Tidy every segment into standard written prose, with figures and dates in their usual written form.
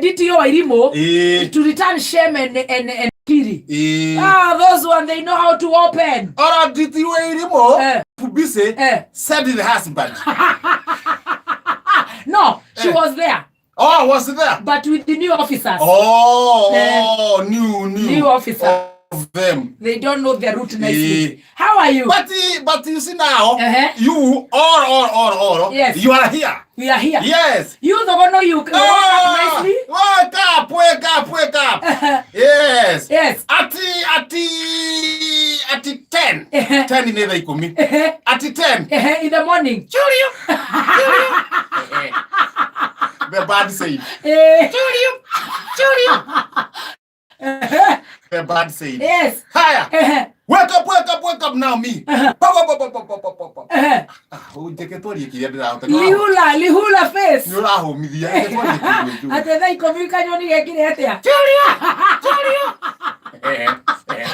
DTO Wairimu Ĩĩ. to return shame and pity. Ĩĩ. Ah, those one they know how to open. Ora DTO Wairimu Eh. busy Eh. said the husband. No, she Eh. was there, Oh, was there? but with the new officers. Oh, Eh. oh, new, new. New officer. Of them. They don't know their route nicely. Eh. How are you? But you see now, you all, Yes. you are here. We are here. Yes. You the one know you can Ah, nicely. wake up, wake up, wake up. Yes. Yes. Ati 10. 10 nĩ thaa 10. Ati 10. In the morning. Julio. Julio. The bird said. Julio. Julio. The bird said. Yes. Haya. Wake up, wake up, wake up now me. Pa, pa, pa, pa, pa, pa, pa, pa, pa. Ah, njeke twarie kĩrĩa ndĩrahota. Lihula, lihula face. Nĩ ũrahũmithia. Reke twarie kĩrĩa njũĩ. Ate thaa 10 kanyoni gekire atia? Eh, eh.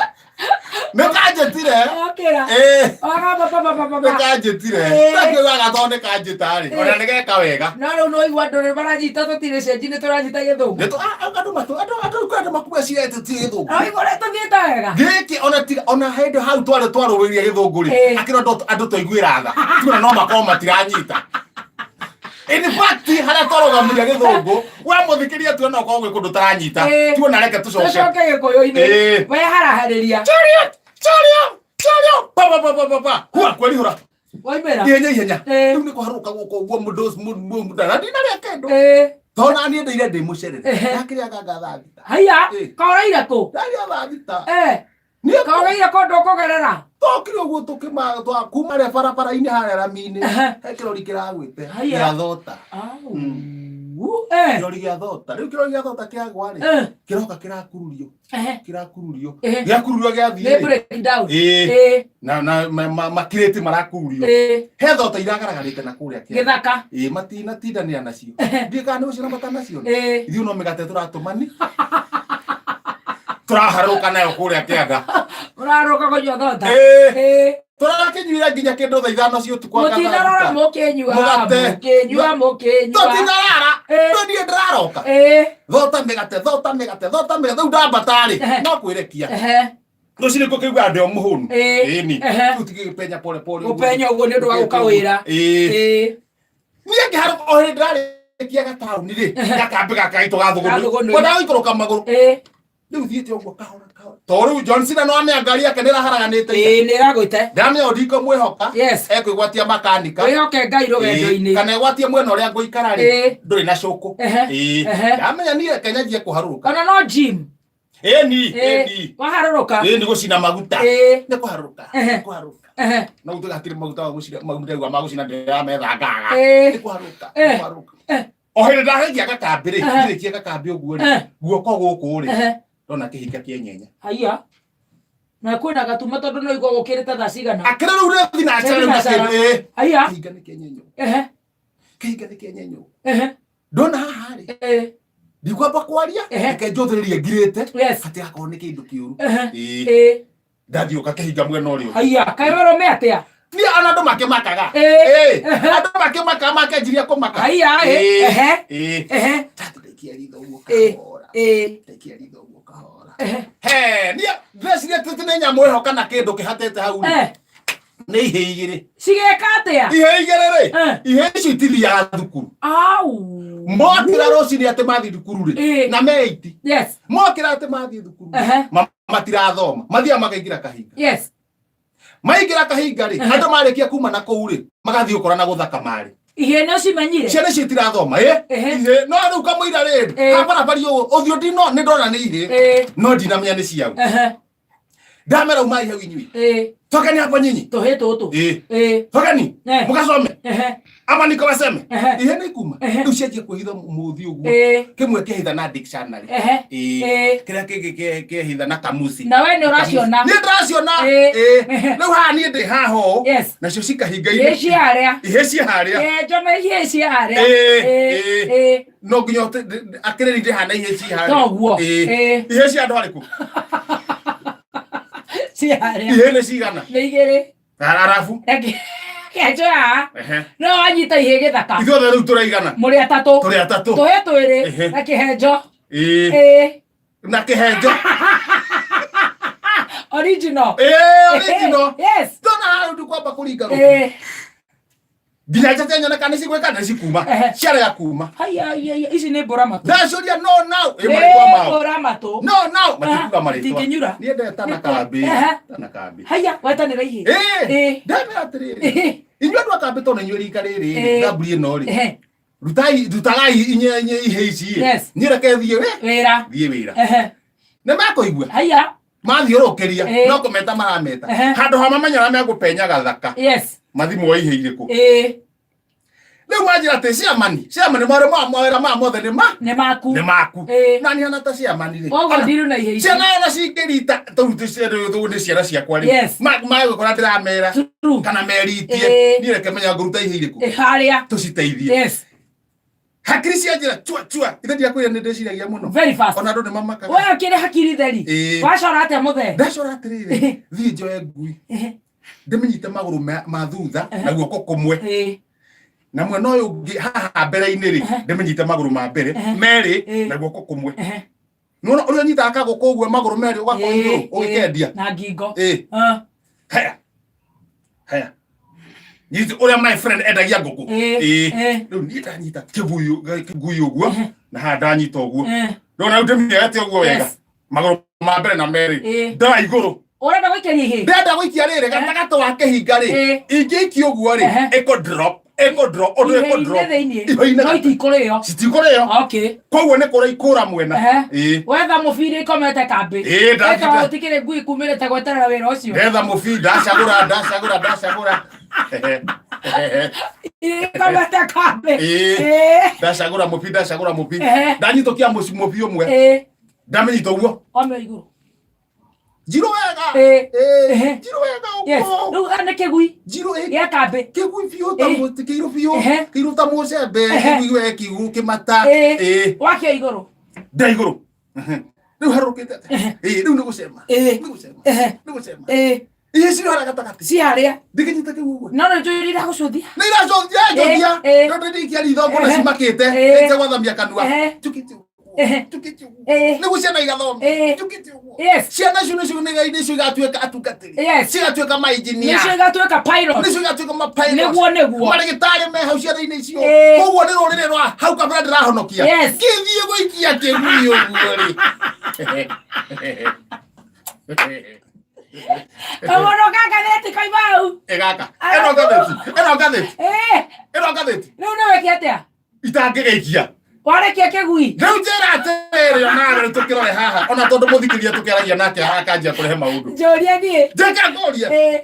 Nĩ kanjĩtire. Okĩra. Eh. Waga pa pa pa pa Nĩ pa. kanjĩtire. Eh. Ndakiugaga tondũ nĩ kanjĩta rĩ. Ona nĩ geka wega. No rĩu no igua andũ rĩ maranyita tũtirĩ cenji nĩ tũranyita gĩthũngũ. Nĩ andũ matũ andũ andũ andũ makuga cirete ti gĩthũngũ. No igua ũrĩa tũthiĩte wega. Gĩkĩ ona tiga ona hĩndĩ hau twarĩ twarũĩria gĩthũngũ rĩ. Eh. Akĩra andũ twaiguĩra tha. Tuona no makorwo matiranyita. In fact, harĩa twarũgamirie gĩthũngũ, we mũthikĩria tuona okorwo gwĩ kũndũ ũtaranyita. Eh. Tuona reke tũcoke. Tũcoke gĩkũyũ-inĩ. Eh. We haraharĩria. Cheerio! Cheerio! Cheerio! Pa pa pa pa pa pa. Hua kwĩrihũra. Waimĩra. Ihenya ihenya. Eh. Rĩu nĩ kũharũka gũkũ ũguo mũndũ mũndũ na ndinarĩa kĩndũ. Eh. Tondũ niĩ ndĩire ndĩ mũcerere. Ehe. Ndakĩrĩaga nga thaa 6. Haiya, Eh. koraire kũ? Ndarĩa thaa 6. Eh. Niĩ Koraire kũ ndũkũgerera? tokire ũguo tũkĩma twa kuma rĩa barabara-inĩ harĩa rami-inĩ. Ehe. He kĩrori kĩragwĩte. Haiya. Gĩa thota. Au. Eh. Kĩrori gĩa thota. Rĩu kĩrori gĩa thota kĩagwa rĩ. Eh. Kĩroka kĩrakururio. Kĩrakururio. Gĩakururio gĩathiĩ Nĩ rĩ. break down. Ĩĩ. Eh. Na na makirĩti marakururio. Eh. He thota iragaragarĩte na kũrĩa kĩanda. Gĩthaka. Ĩĩ matinatindanĩra nacio. Ndiũĩ kana nĩ gũciona matanaciona. Eh. Ithuĩ no mĩgate tũratũmani. Tũraharũka nayo kũrĩa kĩanda. Ũrarũka kũnyua thota. Ĩĩ. Eh. Tũrakĩnyuire nginya kĩndũ thaa 5 cia ũtukũ anga thaa Mũtinarora 6. mũkĩnyua. Mũgate. Mũkĩnyua mũkĩnyua. Tũtinarara. Eh. No niĩ ndĩraroka. Eh. Thota mĩgate, thota mĩgate, thota mĩgate. Rĩu ndambata rĩ, Ehe. no kwĩrekia. Ehe. Rũcinĩ ngũkĩigua ndĩ o mũhũnu. Ĩĩ. Ĩni. Ehe. Rĩu tigĩpenya pole pole. ũguo. Gũpenya ũguo nĩ ũndũ wa gũka wĩra. Ĩĩ. Eh. Niĩ ngĩharũka o hĩndĩ ndĩrarĩkia gataũni rĩ, gakambĩ gaka gaitũ ga Ga Thũgũnĩ. Thũgũnĩ. Kwendaga gũikũrũka magũrũ. Eh. Rĩu thiĩte ũguo kahora kahora. To rĩu John Cena no amenya ngari yake nĩ ĩraharaganĩte. Ĩĩ nĩ ĩragũite. Ndamenya ũndũ ingĩmwĩhoka. Yes. Ekwĩgwatia makanika. Wĩhoke Ngai rũgendo-inĩ. Ĩĩ, kana ĩgwatie mwena ũrĩa ngũikara rĩ Ĩĩ. ndũrĩ na cũkũ. Ehe. Ĩĩ. Ehe. Ndamenya niĩ reke nyanjie kũharũrũka. Ona no gym. Ĩni, Eh. ĩni. Waharũrũka. Ĩni gũcina maguta. Ĩĩ. Nĩ kũharũrũka. Ehe. Nĩ kũharũrũka. Ehe. No gũtuĩka hatirĩ maguta ma gũcina maguta ma gũcina ndĩrametha ngaga. Ĩĩ. Nĩ kũharũrũka. Eh. Nĩ kũharũrũka. Eh. O hĩndĩ ndarengia gakambĩ rĩ, Ehe. ngĩrĩkia gakambĩ ũguo rĩ, Eh. guoko gũkũ rĩ, Ehe. ndona kĩhinga kĩa nyenya. Haiya. Na kwĩna gatuma tondũ no igua gũkĩrĩte thaa cigana. Akĩrĩ rĩu rĩ thinacara rĩu Thinacara. nakĩndũ, ĩĩ. Haiya. Kĩhinga nĩ kĩa nyenya. Ehe. Kĩhinga nĩ kĩa nyenya. Ehe. Ndona haha rĩ, Eh. ndikwamba kwaria, Ehe. reke njũthĩrĩrie ngirĩte, Yes. hatigakorwo nĩ kĩndũ kĩũru. Ehe. Ĩĩ. Eh. Ndathiũka kĩhinga mwena ũrĩa ũngĩ. Haiya. Kaĩ werũme atĩa? Niĩ ona andũ makĩmakaga. Ĩĩ. Ĩĩ. Andũ makĩmakaga makenjiria kũmaka. Haiya. Ĩĩ. Ehe. Ĩĩ. Ehe. Tatu ndaikia ritho ũguo Ĩĩ. kahora. Ĩĩ. Ndaikia ritho ũguo kahora. Ehe. He, niĩ ndĩreciria atĩ nĩ nyamũ ĩho kana kĩndũ kĩhatĩte hau rĩ. Eh. Nĩ ihĩĩ igĩrĩ. Cigeka atĩa? Ihĩĩ igĩrĩ rĩ, Eh. ihĩĩ icio itithiaga thukuru. Au. Mokĩra rũcinĩ atĩ mathiĩ thukuru rĩ, Ĩĩ. na me eight. Yes. Mokĩra atĩ mathiĩ thukuru rĩ, Ehe. matirathoma. Mathiaga makaingĩra kahinga. Yes. Maingĩra kahinga rĩ, Ehe. andũ marĩkia kuma na kũu rĩ, magathiĩ gũkora na gũthaka marĩ. Ihĩĩ nĩ ũcimenyire? Ciana icio itirathoma ĩ Ehe. ihĩĩ no rĩu kamũira rĩ Ĩĩ. ha barabara ũguo ũthiũ ndino nĩ ndona nĩ ihĩĩ Ĩĩ. no ndinamenya nĩ ciao. Ehe. Ndamera umai hau inyuĩ. Ĩĩ. Tokeni hapo nyinyi. Tũhĩĩ tũtũ. Ĩĩ. Ĩĩ. Tokeni. Eh. Mũkasome. Ehe. Ama niko waseme. Ehe. Ihĩĩ nĩ ikuma. Ehe. Rĩu cianjia kwĩhitha mũthiũ ũguo. Ĩĩ. Kĩmwe kĩehitha na dictionary. Ehe. Ĩĩ. Ĩĩ. Kĩrĩa kĩngĩ kĩehitha na kamusi. Na we nĩ ũraciona. Niĩ ndĩraciona. Ĩĩ. Ĩĩ. Ehe. Rĩu haha niĩ ndĩ haha ũũ. Yes. Nacio cikahinga Ihĩĩ ciĩ harĩa. Ihĩĩ ciĩ harĩa. Ĩĩ, njome ihĩĩ ciĩ harĩa. Ĩĩ. Ĩĩ. Ĩĩ. Ĩĩ. No nginya akĩrĩri ndĩhana ihĩĩ ciĩ harĩa. Toguo. Ĩĩ. Ĩĩ. Ihĩĩ cia andũ arĩkũ? Ciĩ harĩa. Ihĩĩ nĩ cigana? Nĩ igĩrĩ. Arabu. Reke. Kĩhenjo haha. Ehe. No wanyita ihĩ gĩthaka. Ithuothe rĩu tũraigana. Mũrĩ atatũ. Tũrĩ atatũ. Tũhĩ twĩrĩ Ehe. na kĩhenjo. Ĩĩ. Ĩĩ. Na kĩhenjo. Original. Ĩĩ, original. Yes. Ndona hau ndikwamba kũringa rũkũ. Ĩĩ. Nginya njate nyone kana nĩcigwĩka nĩ cikuma. Ehe. Ciarega kuma. Haya, haya, haya, ici nĩ mbũra matũ. Ndacuria no now. Ĩ marĩtwa Nĩ mao. mbũra matũ. No now. Matikuga Ah, marĩtwa. itingĩnyura. Niĩ ndetana Nĩ- kambĩ. Ehe. Tana kambĩ. Haya, wetanĩra ihĩ. Ĩĩ. Ĩĩ. Ndamera atĩrĩrĩ. Ĩĩ. Inyuĩ andũ a kambĩ tondũ inyuĩ rika rĩrĩ Ĩĩ. thamburi ĩno rĩ. Ehe. Rutai rutagai inye inye ihe ici ĩ. Yes. Niĩ reke thiĩ we. Wĩra. Thiĩ wĩra. Ehe. Nĩ mekũigua. Haya. Mathiũrũkĩria Ĩĩ. no kũmeta marameta. Ehe. Handũ ha mamenya ũrĩa megũpenya gathaka. Yes. Mathimwo ihe irĩkũ. Ĩĩ. Rĩu manjĩra atĩ ciamani. Ciamani marĩ ma mawĩra ma mothe nĩ ma Nĩ maku. nĩ maku. Ĩĩ. Na niĩ hana ta ciamani rĩ. Koguo Ona- ndiru na ihĩ ici. Ciana ona cingĩrita tũu tũ nĩ ciana ciakwa rĩ. Yes. Magũkora ndĩramera True. kana meritie. Ĩĩ. Niĩ reke menya ngũruta ihe irĩkũ. Ĩ, harĩa. Tũciteithie. Yes. Hakiri cia njĩra chua chua. Ithe ndiakwĩra nĩ ndĩciragia mũno. Very fast. Ona andũ nĩ mamakaga. We ũkĩrĩ hakiri theri. Ĩĩ. Wacora atĩa mũthee? Ndacora atĩrĩrĩ, thiĩ njoe ngui. Ehe. Ndĩmĩnyite magũrũ ma thutha na guoko kũmwe. Ĩĩ. Na mwena ũyũ ũngĩ haha mbere-inĩ rĩ, ndĩmĩnyite magũrũ ma mbere merĩ Ĩĩ. na guoko kũmwe. Ehe. Nĩwona ũrĩa ũnyitaga kagũkũ ũguo magũrũ merĩ ũgakorwo Ĩĩ, igũrũ ũgĩkendia. ĩĩ. Na ngingo. Ĩĩ. Ah. Haya. Haya. Nyiti ũrĩa my friend endagia ngũkũ. Ĩĩ. Ĩĩ. Ĩĩ. Rĩu niĩ ndanyita kĩguyu kĩguyu ũguo na haha ndanyita ũguo. Eh. Ndona rĩu ndĩmĩoete ũguo wega. Yes. Magũrũ ma mbere na merĩ. Ĩĩ. Ndoya igũrũ. Ũrenda gũikĩria ihĩ? Ndĩrenda gũikia rĩrĩ gatagatĩ wa kĩhinga rĩ. Ĩĩ. Ingĩikia ũguo rĩ, Ehe. ĩkũ drop, ĩkũ drop, ũndũ ĩkũ Ihĩ-inĩ drop. thĩinĩ. Ihĩ-inĩ No itikũrĩo. Citikũrĩo. Okay. Koguo nĩ kũra ikũra mwena. Ehe. Ĩĩ. Wetha mũbira ikomete kambĩ. Ĩĩ, ndathi- Ĩkorwo gũtikĩrĩ ngui kumĩrĩte gweterera wĩra ũcio. Ndetha mũbira, ndacagũra, ndacagũra, ndacagũra. Ikomete kambĩ. Ĩĩ. Ĩĩ. Ndacagũra mũbira, ndacagũra mũbira. Ehe. Ndanyitũkia mũbi ũmwe. Ĩĩ. Ndamĩnyita ũguo. Ome igũrũ. Njirũ wega. Ĩĩ. Ĩĩ. Ehe. Njirũ wega Yes. ũguo. Rĩu ĩno nĩ kĩgui Njirũ ĩ gĩa kambĩ. kĩgui biũ ta Ĩĩ. mũtĩ kĩirũ biũ. Ehe. Kĩirũ ta mũcembe. Ehe. Kĩgui we kĩguu kĩmata. Ĩĩ. Ĩĩ. Wakĩa igũrũ. Nda igũrũ. Ehe. Rĩu harũrũkĩte atĩa? Ĩĩ, rĩu nĩ gũcema. Ĩĩ. Nĩ gũcema. Ehe. Nĩ gũcema. Ĩĩ. Ihĩ cirĩ harĩa gatagatĩ. Ci harĩa. Ndingĩnyita kĩguu ũguo. No nĩ njũĩ iragũcũthia. Nĩ iracũthia, njũthia. Ĩĩ. Tondũ ndĩikia ritho ngona Ehe. cimakĩte. Ĩĩ. Nĩte gwathamia kanua. Ehe. Njũkĩte ũguo. Ehe. Njũkĩte ũguo. Ĩĩ. Nĩguo ciana igathoma. Ĩĩ. Njũkĩte ũguo. Yes. Ciana icio nĩcio nĩcio igatuĩka atungatĩri. Yes. Cigatuĩka mainjinia. Nĩcio igatuĩka pilot. Nĩcio igatuĩka mapilot. Nĩguo nĩguo. Marĩgĩtarĩ me hau ciana-inĩ icio. Ĩĩ. Koguo nĩ rũrĩrĩ rwa hau kabere ndĩrahonokia. Yes. Ngĩthiĩ gũikia kĩgui ũguo rĩ. Kamono ka ngathĩti koima hau. Ĩ gaka. Ĩno ngathĩti. Ĩno ngathĩti. Ĩĩ. Ĩno ngathĩti. Rĩu nĩ wĩke atĩa? Itangĩgĩikia. Warekia kĩgui. Rĩu njĩra atĩrĩrĩ onawe rĩu tũkĩrore haha ona tondũ mũthikĩria tũkĩaragia nake haha akanjia kũrehe maũndũ. Njũria niĩ. Njĩka ngũrie. Ĩĩ.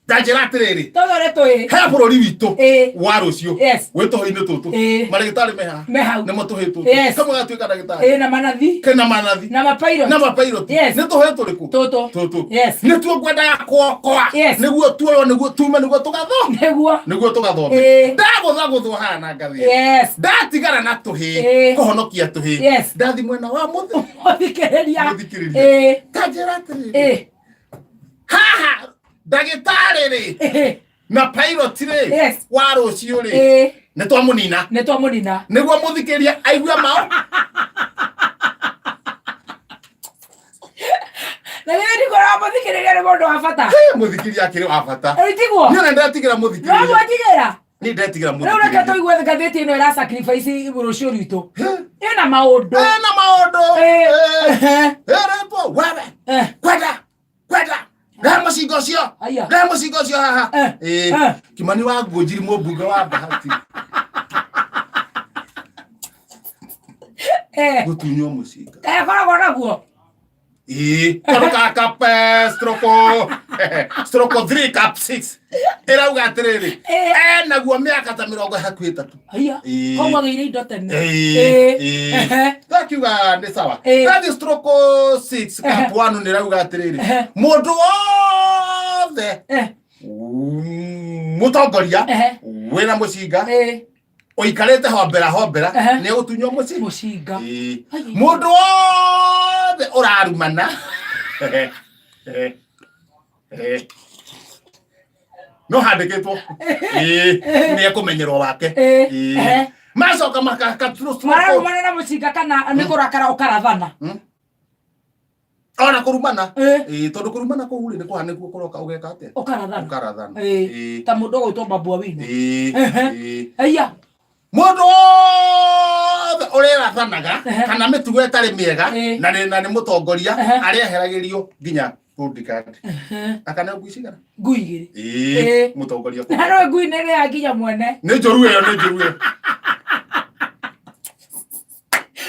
Ndanjĩra atĩrĩrĩ. Tũthore tũĩ. He bũrũri witũ Ĩĩ. wa rũciũ Yes. wĩ tũhĩ-inĩ tũtũ Ĩĩ. marĩgĩtarĩ me haha Me hau. nĩmo tũhĩ tũtũ Yes. kamwe gatuĩka ndagĩtarĩ Ĩĩ na manathi. kena manathi Na mapilot. na mapairoti Yes. nĩ tũhĩ tũrĩkũ Tũtũ. tũtũ Yes. nĩtuo ngwendaga kuokoa Yes. nĩguo tuoywo nĩguo tume nĩguo tũgatho Nĩguo. nĩguo tũgathome Ĩĩ. ndagũthagũthwo haha na ngathĩ Yes. ndatigara na tũhĩ Ĩĩ. kũhonokia tũhĩ Yes. ndathi mwena wa mũthĩ Mũthikĩrĩria. Mũthikĩrĩria. Ĩĩ. tanjĩra atĩrĩrĩ Ĩĩ. haha ndagĩtarĩ rĩ Ĩĩ. na pilot rĩ Yes. wa rũciũ rĩ Ĩĩ. nĩ twamũnina Nĩ twamũnina. nĩguo mũthikĩria aigue mao Na githĩ ndikũrora mũthikĩrĩria nĩ mũndũ wa bata. Hĩ, mũthikĩria akĩrĩ wa bata Rĩu tiguo. niĩ ona ndetigĩra No mũthikĩrĩria mwĩtigĩra. niĩ ndetigĩra Rĩu reke mũthikĩrĩria tũigue ngathĩti ĩno ĩra sacrifice rũciũ rwitũ. Ĩna maũndũ. ena maũndũ Ĩĩ. Ĩĩ. ĩrĩtwo wewe Eh. kwenda kwenda rehe mũcinga ũcio Aya. rehe mũcinga ũcio haha Eh. Ĩĩ. Eh. Kimani wa Ngũnjiri mũmbunge wa Bahati Eh. gũtunywo mũcinga Kaĩ akoragwo naguo. Ĩĩ tondũ gaka pe stroke stroke 3 cap 6 ĩrauga atĩrĩrĩ Ĩĩ. enaguo mĩaka ta mĩrongo hakuhĩ ĩtatũ Aya. Ĩĩ. Koguo agĩire indo tene. Ĩĩ, Ĩĩ. ĩĩ. Ehe. Ndakiuga nĩ sawa Ĩĩ. ndathi stroke 6 cap 1 nĩ ĩrauga atĩrĩrĩ Ehe. mũndũ wothe Eh. mũtongoria Ehe. wĩna mũcinga Ĩĩ. ũikarĩte hombera hombera Ehe. nĩ egũtunywo mũcinga Mũcinga. Ĩĩ. Ai. Mũndũ wothe ũrarumana No handĩkĩtwo. Ĩĩ, nĩ ekũmenyerwo wake. Ĩĩ. Ĩĩ. Ehe. Macoka makaka Mararumana na mũcinga kana nĩ kũrakara ũkarathana. Ona kũrumana. Ĩĩ. Ĩĩ, tondũ kũrumana kũu rĩ nĩ kũhana nĩkuo kũroka ũgeka atĩa? Ũkarathana. Ũkarathana. Ĩĩ. Ĩĩ. Ta mũndũ ũgwĩtwo Babua Wino. Ĩĩ. Ehe. Ĩĩ. Aya. Mũndũ wothe ũrĩrathanaga Ehe. kana mĩtugo ĩtarĩ mĩega Ĩĩ. na nĩ mũtongoria Ehe. arĩeheragĩrio nginya bodyguard. Ehe. Akana ngui cigana? Ngui igĩrĩ. Ĩĩ, Ĩĩ. mũtongoria Na no ngui nĩ ĩrĩa nginya mwene. Nĩ njũru ĩyo, nĩ njũru ĩyo.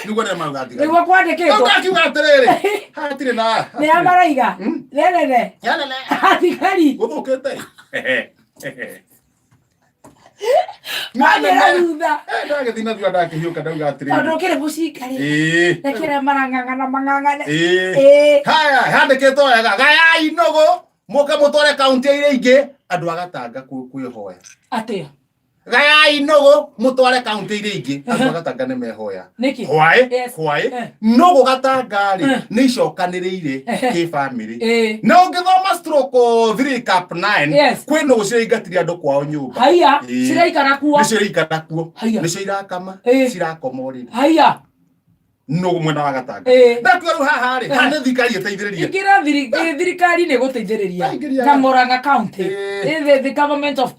Nĩguo nĩ mauga thigari. Nĩguo kwandĩkĩtwo. Ndakiuga atĩrĩrĩ, hatirĩ na Nĩ a maraiga. Nenene. Yanene. Thigari. Gũthũkĩte. Magĩra thutha. Ndagĩthiĩ na thutha ndakĩhiũka ndauga Tondũ atĩrĩrĩ. ũkĩrĩ mũcinga rĩ. Ĩĩ. Rekere marang'ang'ana mang'ang'ane. Ĩĩ. Ĩĩ. Haya, handĩkĩtwo wega. Gayai nũgũ mũke mũtware kaunti iria ingĩ andũ a Gatanga kwĩhoya. Atĩa? Gayai nũgũ mũtware kaunti iria ingĩ andũ a Gatanga nĩ mehoya. Nĩkĩ? Hwaĩ, Yes. hwaĩ. Eh. Nũgũ Gatanga rĩ Eh. nĩ icokanĩrĩire Ehe. kĩbamĩrĩ. Ĩĩ. Na ũngĩthoma stroke 3 cap 9 Yes. kwĩ nũgũ ciraingatire andũ kwao nyũmba. Haiya. Ĩĩ. Ciraikara kuo. Nĩcio iraikara kuo. Haiya. Nĩcio irakama, Ĩĩ. cirakoma ũrĩrĩ. Haiya. Nũgũ mwena wa Gatanga. Ĩĩ. Ndatua rĩu haha rĩ, haha nĩ thirikari ĩteithĩrĩrie. Ingĩra thirikari nĩ gũteithĩrĩria Aingĩria. na Murang'a county. Ĩĩ. Ĩ, the government of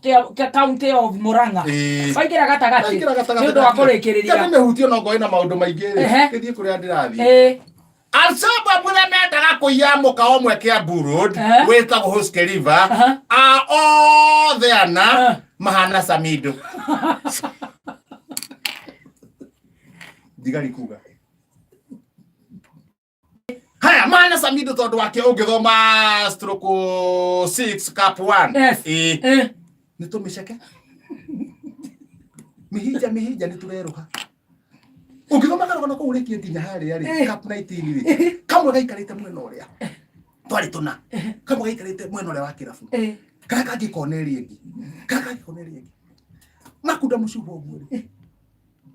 county of Murang'a. Ĩĩ. Waingĩra gatagatĩ. Ndaingĩra gatagatĩ Nĩ ũndũ wa ndakiuga, kũrĩkĩrĩria. Kana mĩhutio no ngorwo ĩna maũndũ maingĩ rĩ, Ehe. gĩthiĩ kũrĩa ndĩrathiĩ. Ĩĩ. Al-Shabaab arĩa mendaga kũiya mũkawa ũmwe Kiambu Road Ehe. wĩtagwo Huske River Aha. a othe ana Eh. mahana Samido. Thigari kuga haya mahana Samido tondũ wake ũngĩthoma stroke 6 cap 1 Yes. Ĩĩ. Ĩĩ. nĩ tũmĩceke mĩhinja mĩhinja nĩ tũrerũha ũngĩthoma karũgano kau ũrĩkie nginya harĩa rĩ Eh. cap 19 rĩ kamwe gaikarĩte mwena ũrĩa twarĩ tũna kamwe gaikarĩte mwena ũrĩa wa kĩrabu Ĩĩ. karĩa kangĩ kona ĩrĩa ĩngĩ karĩa kangĩ kona ĩrĩa ĩngĩ makunda mũcuba ũguo rĩ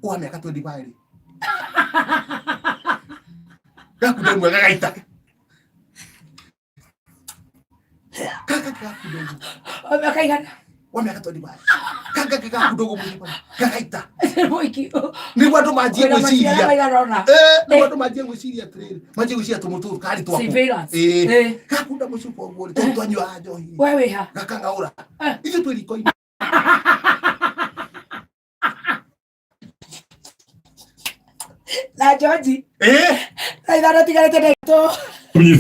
wa mĩaka 25 rĩ gakunda ĩmwe gagaita karĩa kangĩ gakunda ũguo Wa mĩaka igana. wa mĩaka 25 karĩa kangĩ gakunda ũguo mũcuba gagaita Mũiki. nĩguo andũ manjie Wĩna maciara gwĩciria maigana ũna. nĩguo andũ manjie gwĩciria atĩrĩrĩ manjie gwĩciria tũmũtũ karĩ twaku Surveillance. Ĩĩ. Ĩĩ. gakunda mũcuba ũguo rĩ tondũ twanyuaga njohi We wĩ ha? gakang'aũra Eh. ithuĩ twĩ riko-inĩ Na George. Ĩĩ. Thaa ithano itigarĩte ndagĩka ithatũ.